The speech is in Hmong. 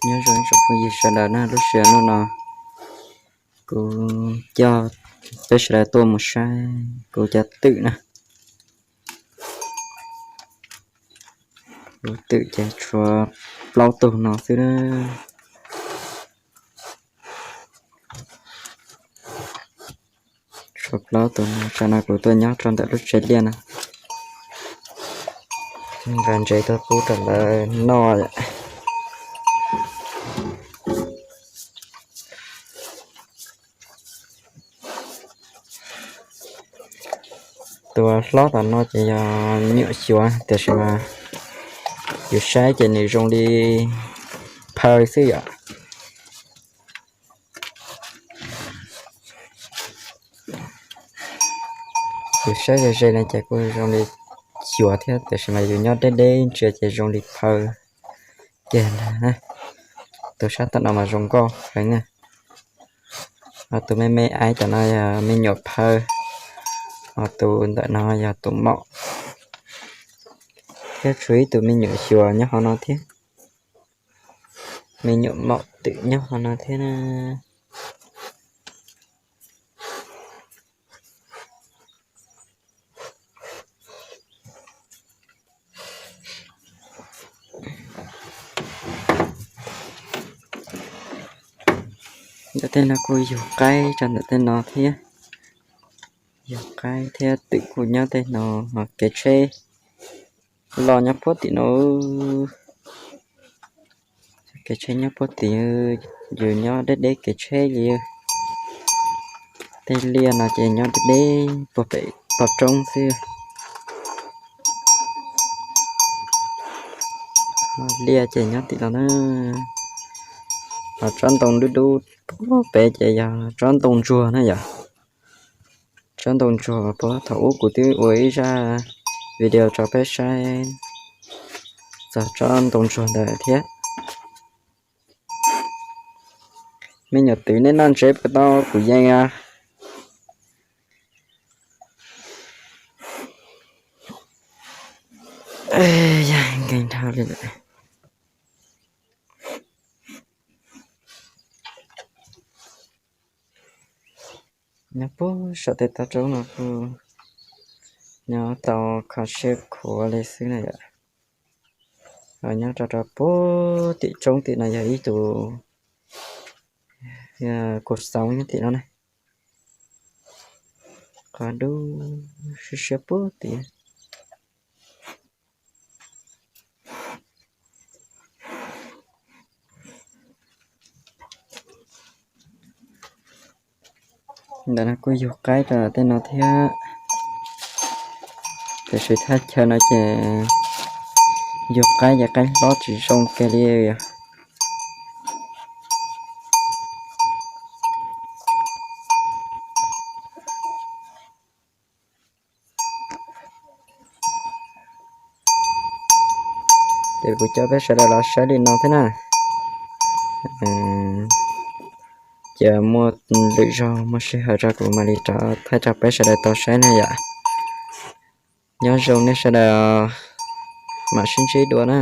Nyob zoo tsoom phooj ywg sawv daws na, lub sij hawm hnub no kuv coj peb sawv daws tuaj mus saib kuv cov twm na. Kuv twm ces tshuav plaub tug no xwb na. Tshuav plaub tug no, tsam no kuv tuaj nyob rau ntawm lub tsev liaj no, nqa ntses tuaj pub rau lawv noj. Tus hlob tom no ces yog me nyuam xyuas tiam sis mas yus saib ces nws zoo li phaw xwb yom. Yus saib ze ze no ces kuj zoo li xyuas thiab tiam sis mas yus nyob deb deb ntsia ces zoo li phaw kiag ntag. Tus sab tom no mas zoo nkauj heev na. Ho tus me me aiv tom no yog me nyuam phaw, ho tus ntawm no yog tus maum, thiab tshuav ib tug me nyuam xyuas nyob hauv no thiab. Me nyuam maum twm nyob hauv no thiab na. Ntawm tej no kuj yug qaib rau ntawm tej no thiab. Yug qaib thiab twm kuj nyob tej no, ho kev tsheb loj nyob puag tim no. Kev tsheb nyob puag tim, yus nyob deb deb kev tsheb li. Tej liaj no ces nyob deb deb puag pem toj roob xwb. Liaj ces nyob tim no na. Ho tsob ntoo dub dub puag pem ces yog tsob ntoo ntsuag na yom. Tsob ntoo ntsuag puag thaum ub kuv twb ua ib zaj video rau peb saib txog tsob ntoo ntsuag ntawd thiab. Me nyuam twm, nej noj ntses puas tau kuv yees a? Yog nkeeg dhau li lawm. Nyob puag saum tej toj roob no kuj nyob tau kho siab khuav li xwb na yom. Nyob rau rau puag tim roob tim no yog ib tug kua xoob nyob tim no ne. Qhov dub siab siab puag tim. Ntawm no kuj yug qaib rau tej no thiab. Tiam sis thaj chaw no ces yug qaib ces qaib hlob tsis zoo kiag li. Ces kuv coj peb sawv daws los saib li no thiab na. Ces muaj lwm zaug muaj sij hawm rau kuv mam li rov thaij rau peb sawv daws tau saib na yom. Nyob zoo nej sawv daws, mam sib ntsib dua na.